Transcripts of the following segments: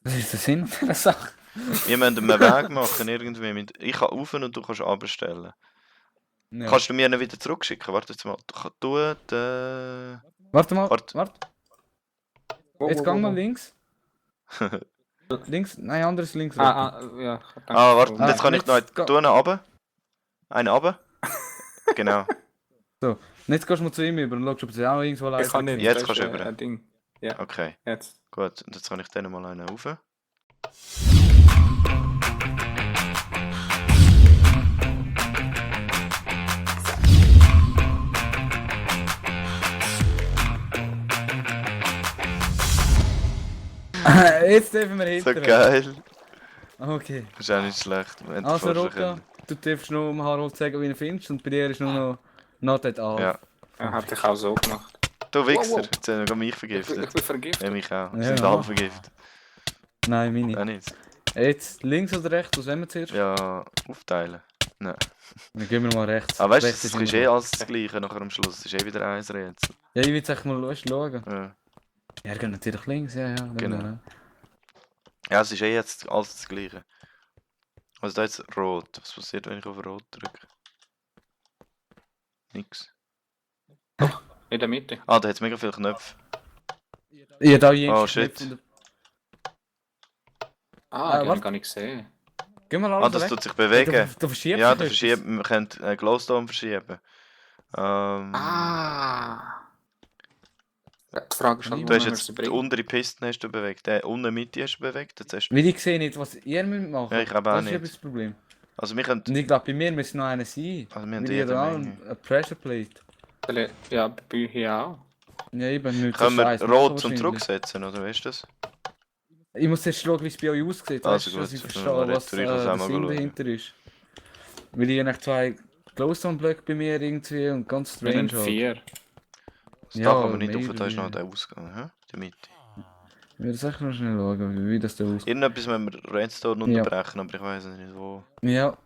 Das ist der Sinn der Sache. Wir müssen einen Weg machen, irgendwie. Ich kann rauf und du kannst runterstellen. Ja. Kannst du mir ihn wieder zurückschicken? Warte jetzt mal. Du Warte mal, Warte. warte. Wo, Jetzt wo, gang wo, mal wo? links. Links, nein, anderes links. Ja. warte, Ah, jetzt kann ich noch jetzt einen runter. Einen runter. Genau. Und jetzt gehst du mal zu ihm über und schaust, ob sie auch irgendwo Ich kann leiten. nicht. Jetzt das kannst du ist, über. ein Ding. Ja, Okay, jetzt. gut. Und jetzt kann ich den mal einen rauf. Jetzt dürfen wir So hinterher. geil. Okay. Das ist auch nicht schlecht. Wir hätten Also vorstellen Roka, können. du darfst nur um Harold sagen, wie du ihn findest und bei dir ist nur noch Not at all. Ja. Ja, hab ich auch so gemacht. Du Wichser, Wow. jetzt haben wir mich Ich vergiftet. bin Ja, vergiftet. mich auch. Wir Ja. sind alle vergiftet. Nein, meine. Auch nicht. Jetzt links oder rechts, was wollen wir zuerst? Ja, aufteilen. Nein. Dann gehen wir mal rechts. Aber weißt du, Rechts es ist ist immer eh gut. alles das Gleiche nachher am Schluss. Es ist eh wieder eins Rätsel. Ja, ich will jetzt echt mal schauen. Ja. Ja, er geht natürlich links, ja. Genau. Ja, es ist eh jetzt alles das Gleiche. Also da jetzt rot. Was passiert, wenn ich auf rot drücke? Nix. In der Mitte. Ah, da hat es mega viele Knöpfe. Ja, da jenst Oh, shit. Ah, die warte. habe ich gar nicht gesehen. Geh mal Ah, alles das weg. tut sich bewegen. Du verschiebst Ja, dich da etwas. verschieben. Wir können Glowstone verschieben. Ah. Ja, die Frage ist halt, Du wo hast wir jetzt sie die bringen. untere Piste hast du bewegt. Der unten Mitte hast du bewegt. Jetzt hast du... Weil ich sehe nicht, was ihr müsst machen. Ja, ich habe auch das ist nicht. eben das Problem. Also wir können... Und ich glaube, bei mir müsste noch einer sein. Also wir haben Weil ich jede da auch Menge. eine Pressure Plate. Ja, bei hier auch. Ja, eben nicht. Können wir Scheiß rot machen zum wahrscheinlich. Zurücksetzen, oder weißt du das? Ich muss jetzt schauen, wie es bei euch aussieht. Also Weißt du, dass ich gut, verstehe, dann was retour ich das auch der mal Sinn schauen. dahinter ist. Weil ich nach 2 Glowstone-Blöcke bei mir irgendwie und ganz Wir strange haben halt. 4. Das Ja, Dach kann man nicht maybe. auf, da ist noch der Ausgang, hä? Die Mitte. Ich will sicher noch schnell schauen, wie das da aussieht. Irgendetwas müssen wir Redstone Ja. unterbrechen, aber ich weiß nicht wo. Ja.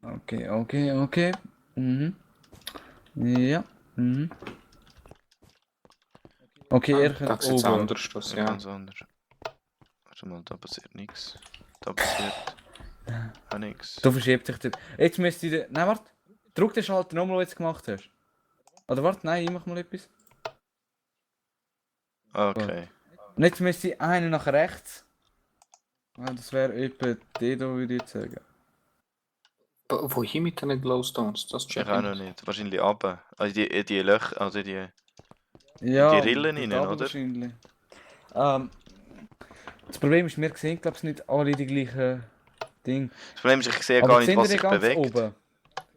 Okay. Mhm. Ja. Mhm. Okay, er Da kann sieht es oben. anders aus, Ja. ja. Ganz anders. Warte mal, da passiert nichts. Da passiert auch nichts. Da verschiebt sich der. Jetzt müsste ich. Nein, warte. Drück den Schalter nochmal, was du jetzt gemacht hast. Oder warte, nein, ich mach mal etwas. Okay. Und jetzt müsste ich einen nach rechts. Ah, das wäre etwa der da, würde ich jetzt sagen. Wohin mit den Glowstones? Das Ich check auch noch nicht. Wahrscheinlich runter. Also die Löcher, also die... Ja, Die Rillen dort rein, oben oder? wahrscheinlich. Das Problem ist, wir sehen, glaube ich, nicht alle die gleichen Dinge. Das Problem ist, ich sehe Aber gar nicht, seht was ihr sich ganz bewegt. oben?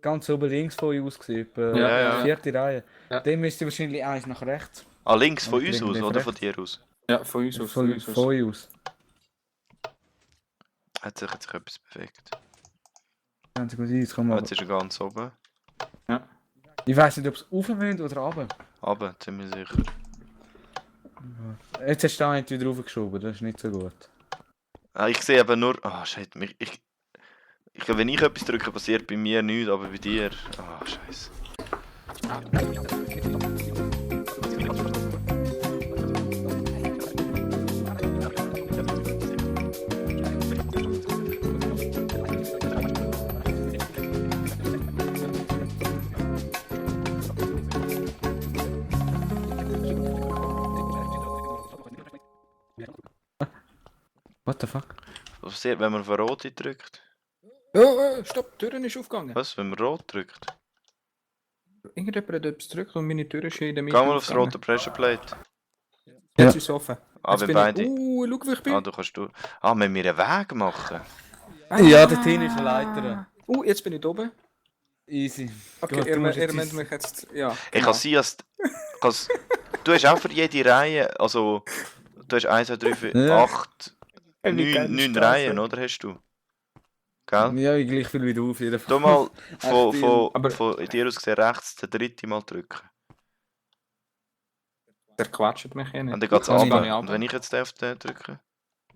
Ganz oben links von euch aus gesehen, Ja. vierte Reihe. Ja. Dann müsst ihr wahrscheinlich eins nach rechts. Ah, links von Aber uns ich aus denke, oder rechts. von dir aus? Ja, von uns aus. Von euch aus. Hat sich jetzt etwas bewegt. Ganz gut, jetzt kann man. Jetzt ist er ganz oben. Ich weiß nicht, ob es rauf müsst oder runter. Aber ziemlich sicher. Jetzt hast du da wieder raufgeschoben, das ist nicht so gut. Ah, ich sehe aber nur... Ah, shit. Wenn ich etwas drücke, passiert bei mir nichts, aber bei dir... Ah, scheiße. What the fuck? Was passiert, wenn man auf Rot drückt? Stopp, die Tür ist aufgegangen. Was, wenn man Rot drückt? Irgendjemand hat etwas gedrückt und meine Tür ist in der Geh Mitte mal aufs rote Pressure Plate. Jetzt ist es offen. Ah, Jetzt wenn bin beide... schau, wo ich bin. Ah, du kannst du... Ah, müssen wir einen Weg machen? Ja, der Tin ist eine Leiter. Jetzt bin ich da oben. Easy. Okay, Gut, ihr du musst müsst jetzt mich jetzt... Ja, Ich genau. kann sein, dass... Du hast auch für jede Reihe, also... Du hast 1, 2, 3, 4, Ja. 8, Wie geil 9 ist das, Reihen, ey? oder hast du? Gell? Ja, ich gleich viel wie du auf jeden Fall. Du mal Aber- von dir aus gesehen rechts den dritten Mal drücken. Der quatscht mich hier nicht. Und dann geht es Kann ich runter. nicht Und wenn ich jetzt den auf den drücke,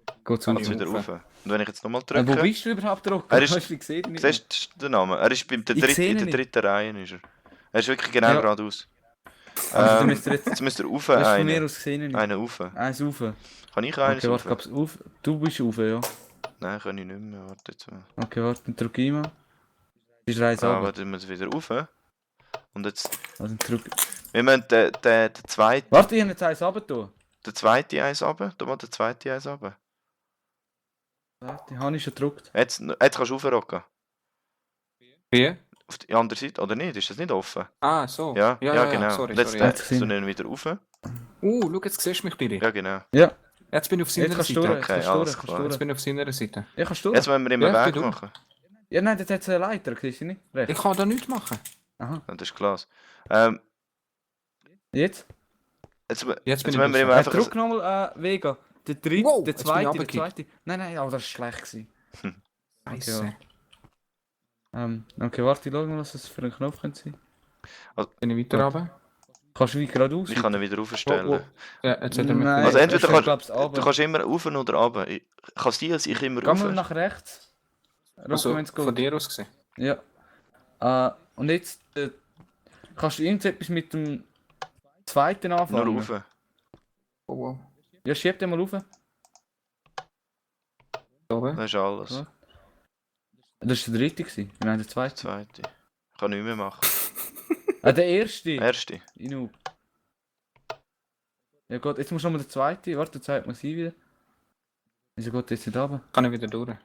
Geht geht es ich wieder rauf. rauf. Und wenn ich jetzt nochmal Wo drücke... bist du überhaupt drauf? Er ist- Hast du ihn gesehen? Nicht? Siehst du den Namen? Er ist in Ich sehe der ihn nicht. dritten Reihe. Ist er. Er ist wirklich genau Ja. geradeaus. Also, dann müsst ihr Jetzt müsst ihr rauf das ist von mir einen. aus gesehen. Einen rauf. Eins rauf. Kann ich einen Okay, warte, rauf? gab's auf. Du bist rauf, ja. Nein, kann ich nicht mehr. Warte jetzt mal. Okay, warte, dann drück ich mal. Ist eins Ah, runter. warte, ich muss wieder rauf. Und jetzt... Also, drück. Wir müssen den zweiten... Warte, ich habe jetzt eins runter tun. Den zweiten Eis runter. Tu mal den zweiten Eis runter. Warte, habe ich schon gedrückt. Jetzt kannst du raufrocken. Wie? Auf die andere Seite, oder nicht? Ist das nicht offen? Ah, so. Ja, ja, genau. Sorry, Und jetzt sorry. Jetzt gesehen. du ihn wieder rauf. Schau, jetzt siehst du mich, Billy. Ja, genau. Ja, Jetzt bin ich auf seiner jetzt kannst du Seite. durch. Okay, Kannst du alles durch, klar. kannst Jetzt du bin ich auf seiner Seite. Ja, kannst du Jetzt durch. müssen wir immer Ja, Weg ich bin machen. Ja, nein, das hat eine Leiter, siehst du nicht? Rechts. Ich kann da nichts machen. Aha. Ja, das ist klar. Jetzt? Jetzt Jetzt bin müssen ich wir draussen. immer einfach... Drück nochmal Vega. Der dritte, Wow, der jetzt bin ich zweite, der runtergekickt. zweite. Nein, aber das war schlecht gewesen. Scheiße. Okay, warte, ich schau mal, was das für ein Knopf könnte sein. Bin ich weiter runter? Kannst du wie geradeaus? Ich kann ihn wieder aufstellen. Ja, jetzt hat er mich... Nein, Also entweder das ist, kannst glaub's, du kannst immer rauf oder runter. Kann es dir, dass ich immer Geh rauf? mal nach rechts. Also, Wenn's von geht. dir aus gesehen. Ja. Und jetzt kannst du irgendetwas mit dem zweiten anfangen. Nur rauf. Oh, wow. Ja, schieb den mal rauf. Da oben. Das ist alles. Ja. Das war der dritte gewesen. Nein, der zweite. Zweite. Ich kann nichts mehr machen. Der erste. Erste. Inu. Ja gut, jetzt muss noch mal der zweite. Warte, der zweite muss ich wieder. Wieso geht jetzt nicht runter? Kann ich wieder durch.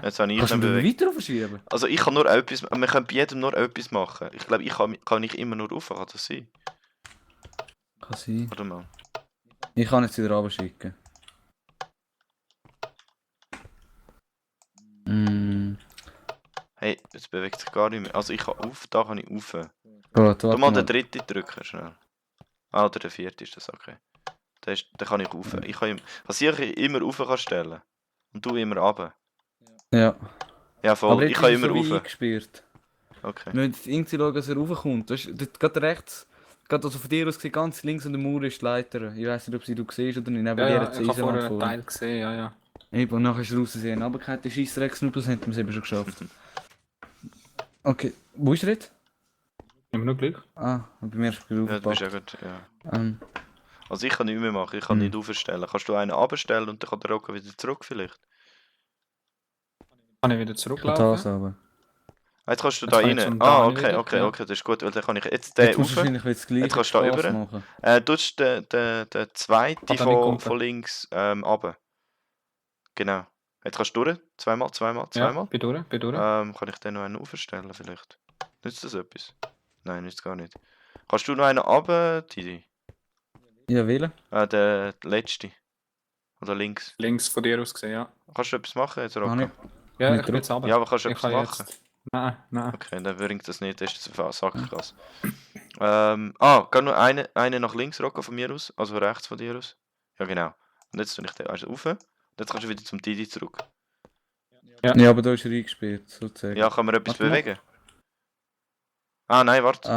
Jetzt habe ich Kannst du ihn ihn bewegt. weiter verschieben? Also ich kann nur etwas... Wir können bei jedem nur etwas machen. Ich glaube, kann nicht immer nur rauf. Kann das sein? Kann sein. Warte mal. Ich kann jetzt wieder runter schicken. Hey, jetzt bewegt sich gar nicht mehr. Also ich kann auf, da kann ich rauf. Gut, Du warte mal mal. den dritten drücken, schnell. Ah, oder der vierte ist das, okay. Den kann ich rauf. Ich kann immer rauf kann stellen. Und du immer runter. Ja. Ja, voll. Aber Ich jetzt kann ist er immer so wie rauf. eingesperrt. Okay. Wir müssen jetzt irgendwie schauen, dass er raufkommt. Weißt du, dort gerade rechts, gerade also von dir aus gesehen, ganz links an der Mauer ist die Leiter. Ich weiß nicht, ob sie du siehst oder nicht. Neben Ja, dir ja, hat sie ich habe vorher einen vorne. Teil gesehen, ja, ja. Eben, und nachher ist er rausgesehen. Aber keine Scheissdrecksnubbels haben wir es eben schon geschafft. Okay, wo ist er jetzt? Immer noch Glück. Ah, bei mir ist er Ja, du bist ja aufgepackt. gut. Ja. Also ich kann nichts mehr machen. Ich kann Hm. nicht aufstellen. Kannst du einen abstellen und dann kann der Rocker wieder zurück vielleicht? Kann ich wieder Ich kann zurücklaufen? das aber. Ah, jetzt kannst du Jetzt da kann ich rein. zum Ah, Dani okay, wieder, okay, ja. okay, das ist gut, weil dann kann ich jetzt den Jetzt musst du rauf. wahrscheinlich wieder das gleiche Jetzt kannst du da Spaß rüber. machen. Du tust den zweiten Hat er nicht von geholfen? links runter. Genau. Jetzt kannst du durch. Zweimal. Ja, bin durch. Kann ich den noch einen aufstellen vielleicht? Nützt das etwas? Nein, nützt gar nicht. Kannst du noch einen runter, Tidi? Ja, wählen. Der letzte. Oder links. Links von dir aus gesehen, ja. Kannst du etwas machen jetzt, Ah, Rocker? nicht. Ja, Nicht ich bin jetzt runter. Ja, aber kannst du Ich etwas kann machen? jetzt... Nein. Okay, dann bringt das nicht, das ist eine Sackgasse. Geh nur einen nach links, Rocker, von mir aus. Also rechts von dir aus. Ja, genau. Und jetzt tue ich den also rauf. Und jetzt kannst du wieder zum Tidi zurück. Ja. Ja, aber da ist er eingesperrt, sozusagen. Ja, kann man etwas Warte mal. bewegen? Ah, nein, warte.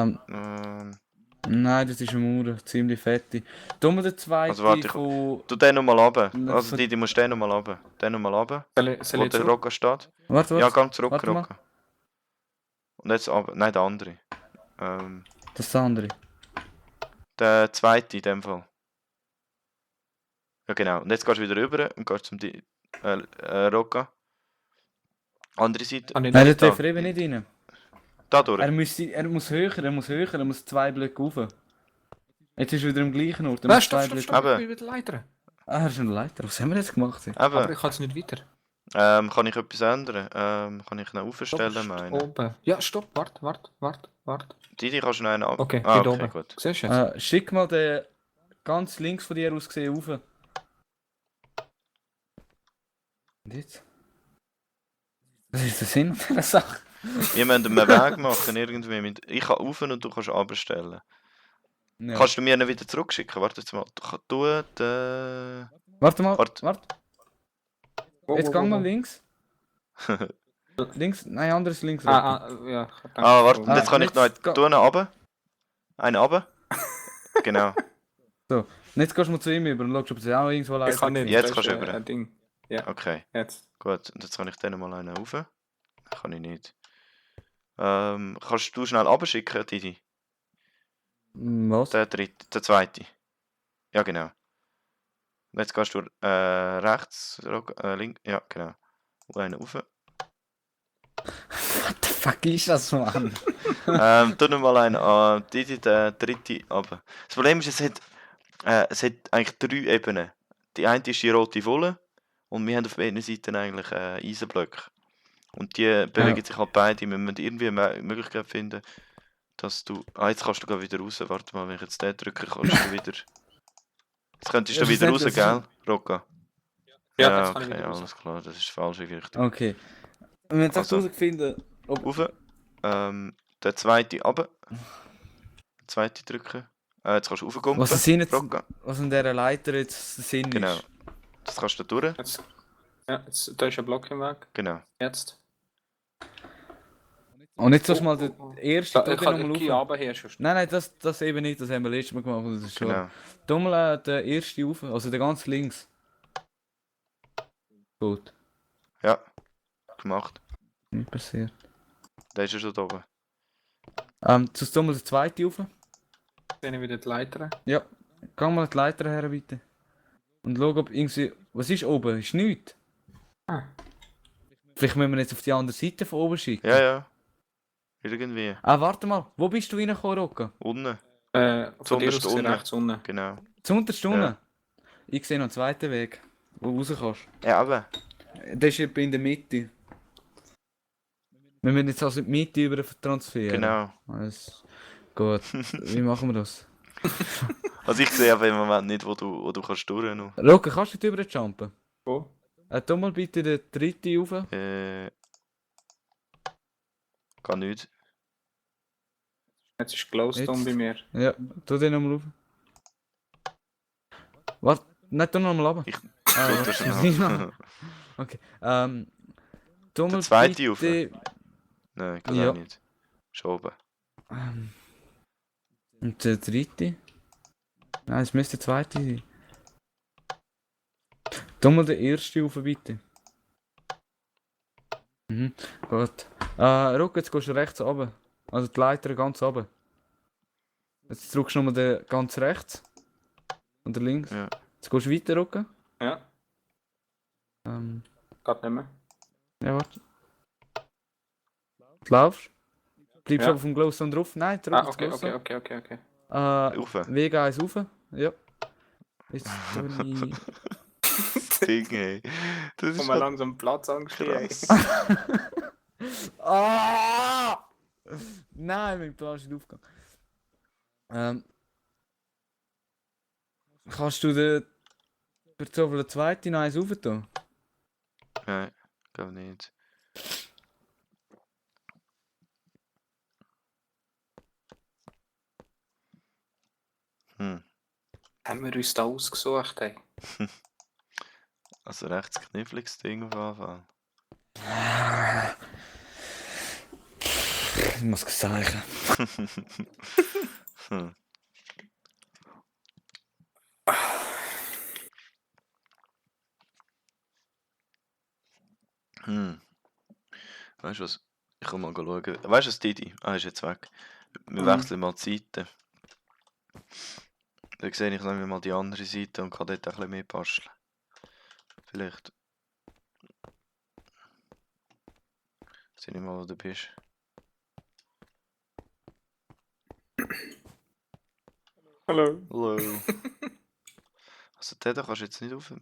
Nein, das ist eine Mauer, ziemlich fette. Tu mal den zweiten Also warte, von... Du den nochmal runter. Na, Also von- Tidi, musst den nochmal runter. Den nochmal runter. Soll Wo ich der zurück? Rocker steht. Warte, Ja, geh zurück, Warte mal. Rocker. Und jetzt runter. Nein, der andere. Das ist der andere. Der zweite in dem Fall. Ja, genau. Und jetzt gehst du wieder rüber und gehst zum Rocker. Andere Seite. Kann ich Nein, nicht? der da. trifft eben nicht rein. Da durch. Er muss höher, er muss 2 Blöcke rauf. Jetzt ist er wieder am gleichen Ort. Er Nein, muss stopp, 2 stopp, Blöcke- stopp. Aber- Ich bin wieder Leiter. Ah, er ist ein Leiter. Was haben wir jetzt gemacht? Aber Eben. ich kann es nicht weiter. Kann ich etwas ändern? Kann ich ihn aufstellen, Stopp, meine? oben. Ja, stopp, warte. Didi, kannst du noch einen ab... Okay, ah, geht okay, oben. gut. Siehst du jetzt? Schick mal den ganz links von dir aus gesehen rauf. Und jetzt? Was ist der Sinn dieser Sache? Wir müssen einen Weg machen, irgendwie. Ich kann rauf und du kannst abstellen. Ja. Kannst du mir ihn wieder zurückschicken? Warte jetzt mal. Du den... Warte mal, Warte. warte. Wo, Jetzt wo, gang wo, mal wo? links. Links, nein, anderes links. Ja. Warte, und Ah, jetzt kann ich noch jetzt einen... Du einen runter. Einen runter. Genau. Und jetzt gehst du mal zu ihm über und schaust, ob sie auch irgendwo Ich kann nicht. Jetzt das kannst du ist, über. Ein Ding. Okay, Jetzt. gut. Und jetzt kann ich den mal einen rauf. Kann ich nicht. Kannst du schnell abschicken, Didi? Was? Der dritte, der zweite. Ja, genau. Und jetzt gehst du rechts, links, ja, genau. Und einen rauf. What the fuck ist das, Mann? Tu noch mal einen an. Der dritte runter. Das Problem ist, es hat eigentlich 3 Ebenen. Die eine ist die rote Wolle und wir haben auf beiden Seiten eigentlich Eisenblöcke. Und die bewegen sich halt beide. Wir müssen irgendwie eine Möglichkeit finden, dass du... Ah, jetzt kannst du gerade wieder raus. Warte mal, wenn ich jetzt den drücke, kannst du wieder... Jetzt könntest du Ja, wieder raus, schlussendlich- gell, Rocca? Ja, jetzt kann ich okay, wieder raus. alles klar. Das ist falsch in die Richtung. Okay. Und jetzt hast du Also. herausgefunden, ob... Rauf. Der zweite runter. Der zweite drücken. Jetzt kannst du raufgumpen. Was der Sinn jetzt, Rocca. was an dieser Leiter jetzt der Sinn Genau. ist. Das kannst du da durch. Jetzt, ja, jetzt, da ist ein Block im Weg. Genau. Jetzt. Und jetzt sollst du mal den ersten Da, ich kann nochmal den rauf. runter hier sonst. Nein, das eben nicht, das haben wir letztes Mal gemacht, das ist schon... Genau. Tu mal den ersten rauf, also den ganz links. Gut, Ja. Gemacht. nicht passiert. Der ist ja schon da oben. Tu mal den zweiten rauf. Dann ich wieder die Leiter. Ja, geh mal die Leiter her, bitte. Und schau, ob irgendwie... Was ist oben? Ist nichts. Ah. Vielleicht müssen wir jetzt auf die andere Seite von oben schicken. Ja, ja. Irgendwie. Ah, warte mal. Wo bist du reingekommen, Rocco? Unten. Von dir aus Zuunterst gesehen unten. rechts unten. Genau. Zuunterst unten? Ja. Ich sehe noch einen zweiten Weg, wo du raus kannst. Ja, aber. Der ist etwa in der Mitte. Wir müssen jetzt also in die Mitte über transferieren. Genau. Alles gut. Wie machen wir das? Also ich sehe aber im Moment nicht, wo du kannst durch noch. Rocco, kannst du drüber jumpen? Wo? Tu mal bitte den dritten rauf. Gar nicht. Jetzt ist Glowstone Jetzt. bei mir. Ja, tu den nochmal rauf. Warte, nein, tu nochmal runter. Ich- Ah, Tu warte, das muss noch. ich machen. Okay, tu mal zweite rauf. bitte... Nein, kann Ja. auch nicht. Schon oben. Und der dritte? Nein, es müsste der zweite sein. Tu mal den ersten rauf, bitte. Mhm, gut. Ruck, jetzt gehst du rechts runter. Also die Leiter ganz runter. Jetzt drückst du nochmal den ganz rechts. Und der links. Ja. Jetzt gehst du weiter, Ruck. Ja, geht nicht mehr. Ja, warte. Du laufst. Bleibst Ja. aber vom Glowstone drauf. Nein, zurück Ah, ins okay, Glowstone. okay. Rauf. Weg 1 rauf. Ja. Jetzt tu ich... Das Ding, ey. Das ist Komm mal halt langsam Platz angeschrieben. krass. Ah! Nein, mein Plan ist nicht aufgegangen. Kannst du den Kartoffel zweiten noch eins rauf tun? Nein, glaube nicht. Hm. Haben wir uns da ausgesucht, ey? Also rechts kniffliges Ding auf jeden Fall. Ich muss sagen. Hm. Weißt du was? Ich kann mal schauen. Weißt du was, Didi? Ah, ist jetzt weg. Wir Mhm. wechseln mal die Seite. Dann sehe ich nämlich mal die andere Seite und kann dort ein bisschen mehr basteln. Vielleicht. Sehe ich mal, wo du bist. Hallo. Hallo. Also den da kannst du jetzt nicht aufmachen.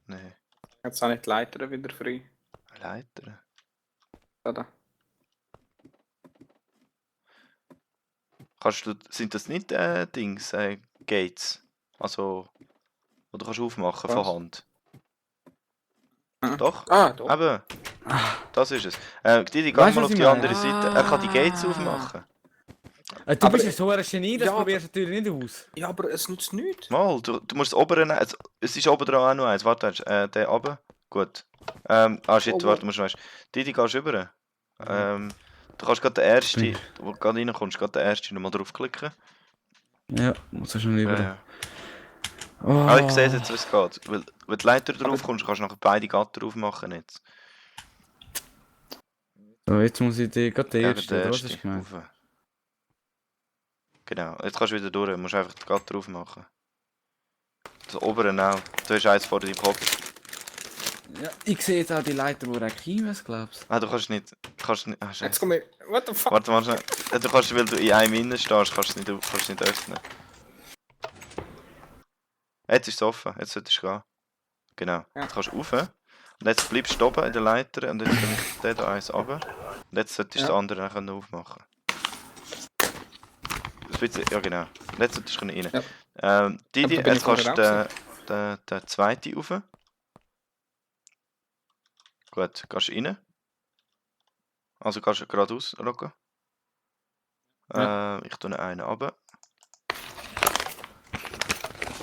Nein. Jetzt habe ich die Leiter wieder frei. Leiter. Da. Sind das nicht Dings, Gates? Also, wo du kannst aufmachen Was? von Hand? Mhm. Doch? Ah, da. Eben. Das ist es. Didi, geh Weißt du, mal was auf ich die meine? andere Seite. Er kann die Gates aufmachen. Du Aber- bist ja so ein Genie, das Ja, aber- probierst du natürlich nicht aus. Ja, aber es nützt nichts. Mal, du musst das obere nehmen. Es ist oben dran auch noch eins. Warte, der oben. Gut. Shit, Oh, warte, musst du weißt. Didi, gehst rüber. Du kannst gerade den ersten, wo du gerade reinkommst, gerade den ersten nochmal draufklicken. Ja, muss schon lieber. Ja. Oh. Aber ich sehe jetzt, wie es geht. Weil, wenn du Leiter drauf kommst, kannst du nachher beide Gatter aufmachen jetzt. So, jetzt muss ich dir gerade den Ja, ersten, der oder was erste. hast du gemeint? Rauf. Genau, jetzt kannst du wieder durch. Du musst einfach die Gatter drauf machen. Das obere auch. Du hast eins vor deinem Kopf. Ja, ich sehe jetzt auch die Leiter, die eigentlich rein müssen, glaubst Ah, du kannst nicht. Ah, Jetzt scheiße. komm ich. What the fuck? Warte mal schnell. Ja, du kannst, weil du in einem innen stehst, kannst du nicht öffnen. Jetzt ist es offen. Jetzt solltest du gehen. Genau. Ja. Jetzt kannst du rauf. Und jetzt bleibst du oben in der Leiter. Und jetzt nehme ich den da eins runter. Und jetzt solltest du das andere dann aufmachen. Ja, genau. Und jetzt solltest du rein. Ja. Didi, Aber bin jetzt ich vorher kannst auch du den zweiten rauf. Gut, gehst du rein. Also gehst du geradeaus, Rocco. Ich tue einen runter.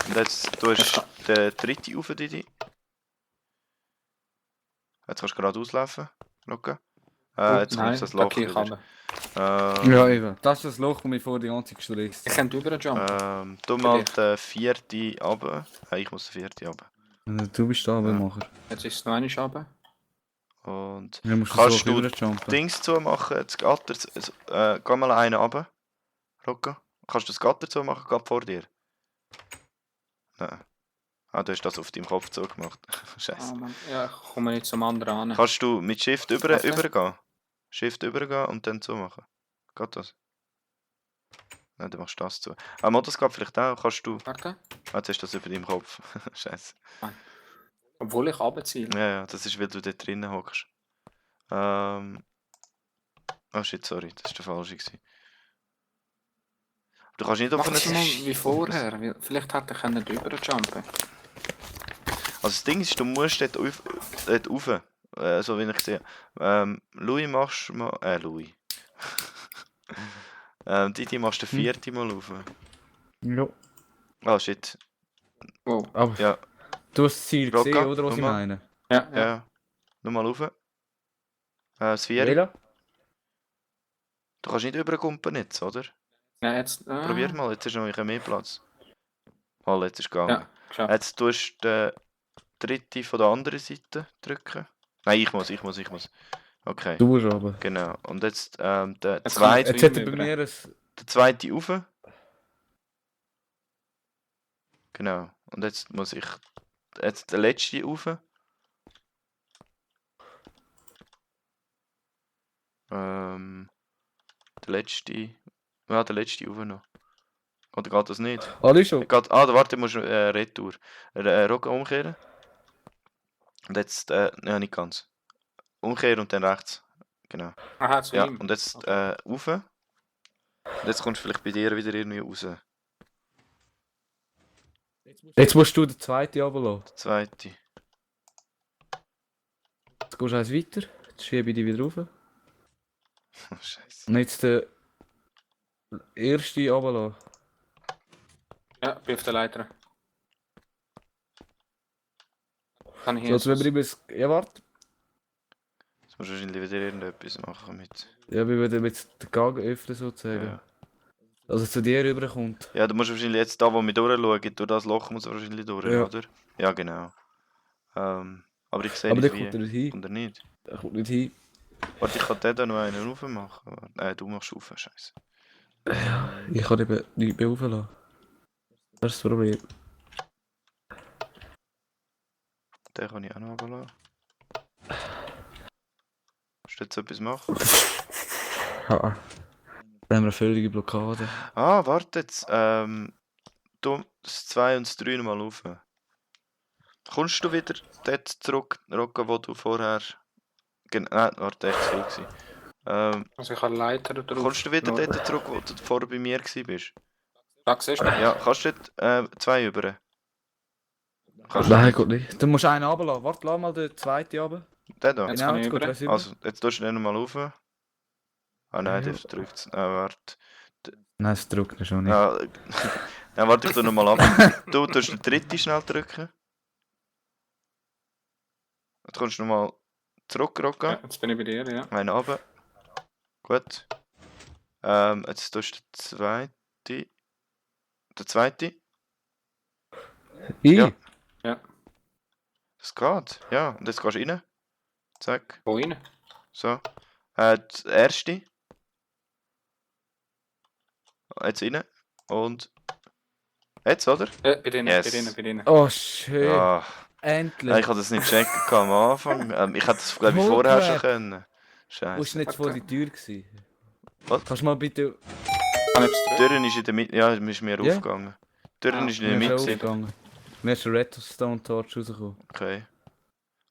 Und jetzt tust du den dritten rauf, Didi. Jetzt kannst du geradeaus laufen, Rocco. Jetzt kommt Nein, das da Loch gehe ich wieder. runter. Ja, eben. Das ist das Loch, das mich vor die ganze gestresst Ich hat. könnte überjumpen. Tu mal den vierten runter. Ich muss den vierten runter. Du bist da, Macher. Jetzt ist es noch eine runter. Und Dann musst du kannst so du rüberjumpen. Dings zumachen, das Gatter, geh mal einen runter, Rocco. Kannst du das Gatter zumachen, gerade vor dir? Nein. Ah, du hast das auf deinem Kopf zugemacht. Scheiße. Mann. Ja, ich komme nicht zum anderen an. Kannst du mit Shift Warte. übergehen? Shift übergehen und dann zumachen. Geht das? Nein, du machst das zu. Ah, mal das geht vielleicht auch. Kannst du... Warte. Ah, jetzt hast du das über deinem Kopf. Scheiße. Obwohl ich runterziehe. Ja, das ist, weil du dort drinnen hockst. Oh shit, sorry, das war der falsche gewesen. Du kannst nicht auf Mach es mal ein... wie vorher. Vielleicht hätte ich nicht überjumpen. Also das Ding ist, du musst dort rauf. So wie ich sehe. Louis machst du mal... Louis. Didi machst du den vierten Mal rauf. Ja. Ah, shit. Wow. Aber Ja, du hast das Ziel Rocco, gesehen, oder was ich nochmal. meine? Ja, ja. Ja. Nochmal rauf. Das vierte. Wählen? Du kannst nicht überkumpen jetzt, oder? Ja, jetzt. Probier mal, jetzt ist noch mehr Platz. Mal, jetzt ist gegangen. Ja, geschafft. Jetzt tust du den dritten von der anderen Seite drücken. Nein, ich muss. Okay, Du musst aber. genau. Und jetzt der Jetzt kann ich zweite, Jetzt hat er Über. bei mir ein... der zweite rauf. Genau. Und jetzt muss ich jetzt der letzte rauf. Der letzte. Ja, der letzte rauf noch. Oder geht das nicht? Alle schon? Warte, du musst Retour. Rocco umkehren. Und jetzt, ja, nicht ganz. Umkehren und dann rechts. Genau. Aha, zu Ja, ihm. und jetzt Okay. rauf. Und jetzt kommst du vielleicht bei dir wieder irgendwie raus. Der Jetzt musst du den zweiten runterlassen. zweite. Jetzt gehst du eins weiter. Jetzt schiebe ich dich wieder rauf. Oh, Scheiße. Und jetzt den ersten runterlassen. Ja, bin auf der Leiter. Kann ich So, hier jetzt wenn wir bis... Ja, warte. Jetzt musst du wahrscheinlich wieder irgendetwas machen mit. Ja, wir würden jetzt den Gang öffnen sozusagen. Ja. Also zu dir rüberkommt. Ja, du musst wahrscheinlich jetzt da, wo wir durchschauen, durch das Loch muss er wahrscheinlich durch, Ja. oder? Ja, genau. Aber ich sehe Aber der nicht kommt wie. da nicht hin. Kommt er nicht? Der kommt nicht hin. Warte, ich kann den da noch einen rauf machen. Du machst rauf, scheiße. Ich kann eben nicht mehr rauflassen. Das ist das Problem. Den kann ich auch noch runterlassen. Willst du jetzt etwas machen? Ja. Dann haben wir eine völlige Blockade. Ah, warte jetzt. Du das 2 und das 3 nochmal rauf. Kommst du wieder dort zurück, Rocco, wo du vorher... Nein, warte, echt zu viel gewesen. Also ich habe Leiter drauf. Kommst du wieder Nur- dort zurück, wo du vorher bei mir bist? Da siehst du? Ja, kannst du dort 2 über? Kannst Nein, nicht? geht nicht. Du musst einen runterlassen. Warte, lass mal den zweiten runter. Den da? Jetzt Genau, kann ich jetzt geht über. eins über. Also, jetzt tust du den nochmal rauf. Ah nein, Ja. der drückt es. Warte. Nein, es drückt schon nicht. Ja, dann warte ich da nochmal ab. Du tust den dritten schnell drücken. Jetzt kommst du nochmal zurück, Rocco. Ja, jetzt bin ich bei dir, ja. Einen runter. Gut. Jetzt tust du den zweiten. Der zweite. Ich? Ja. Ja. Das geht. Ja, und jetzt gehst du rein. Zack. Wo rein? So. Das erste. Jetzt rein. Und. Jetzt, oder? Bei denen, Yes. bei denen. Oh, schön. Ja. Endlich. Ich habe das nicht checken am Anfang. Ich hätte das, glaube ich, vorher schon können. Wo Scheiße. war nicht vor die Tür gewesen? Was? Kannst du mal bitte... Kann ich Die Tür ist in der Mitte. Ja, ist mir Ja. aufgegangen. Die Tür Ah, ist in der Mir ist Mitte. aufgegangen. Mir ist ein Redstone Torch rausgekommen. Okay.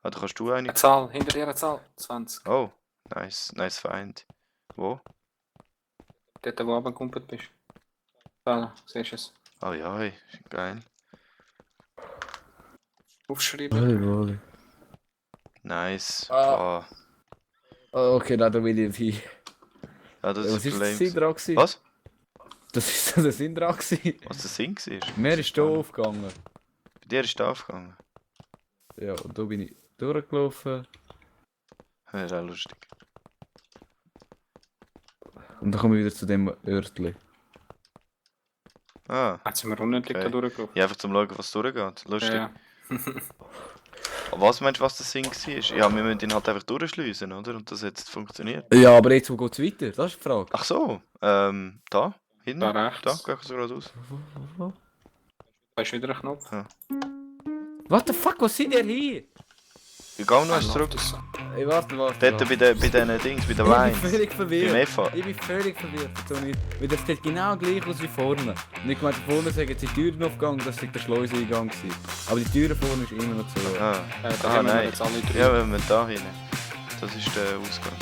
Ah, da kannst du eine. Eine Zahl, hinter dir eine Zahl. 20. Oh, nice. Nice Feind. Wo? Dort, wo du runtergekumpelt bist. Da, siehst du es. Oh ja, hey. Geil. Aufschreiben. Wohl. Nice. Ah. Ah. Oh, okay, da will ich hin. Ja, das Was ist ist das das Problem. Sinn dran gewesen? Was? Das ist so der Sinn dran gewesen. Was der Sinn war? Mir ist hier aufgegangen. Bei dir ist der aufgegangen. Ja, und da bin ich durchgelaufen. Das ist auch lustig. Und dann komme ich wieder zu dem Örtli. Ah. Jetzt sind wir unnötig Okay. da durchgelaufen. Ja, einfach zum Schauen, was durchgeht. Lustig. Ja. Aber was meinst du, was der Sinn war? Ja, wir müssen ihn halt einfach durchschliessen, oder? Und das hat jetzt funktioniert. Ja, aber jetzt, wo geht es weiter? Das ist die Frage. Ach so. Da. Hinten. Da rechts. Da, geh so geradeaus. Da ist wieder ein Knopf. What the fuck, was sind ihr hier? Wir gehen noch zurück. Ey, warte. Dort bei diesen Dings, bei der Ich bin Lines. völlig Beim verwirrt. EFA. Ich bin völlig verwirrt, Toni. Weil das sieht genau gleich aus wie vorne. Und ich meinte, vorne sagen jetzt die Türen aufgegangen, das war der Schleuseingang gewesen. Aber die Türen vorne ist immer noch zu. Ah, Da ah haben wir nein. jetzt alle drei. Ja, wenn wir da hin. Das ist der Ausgang.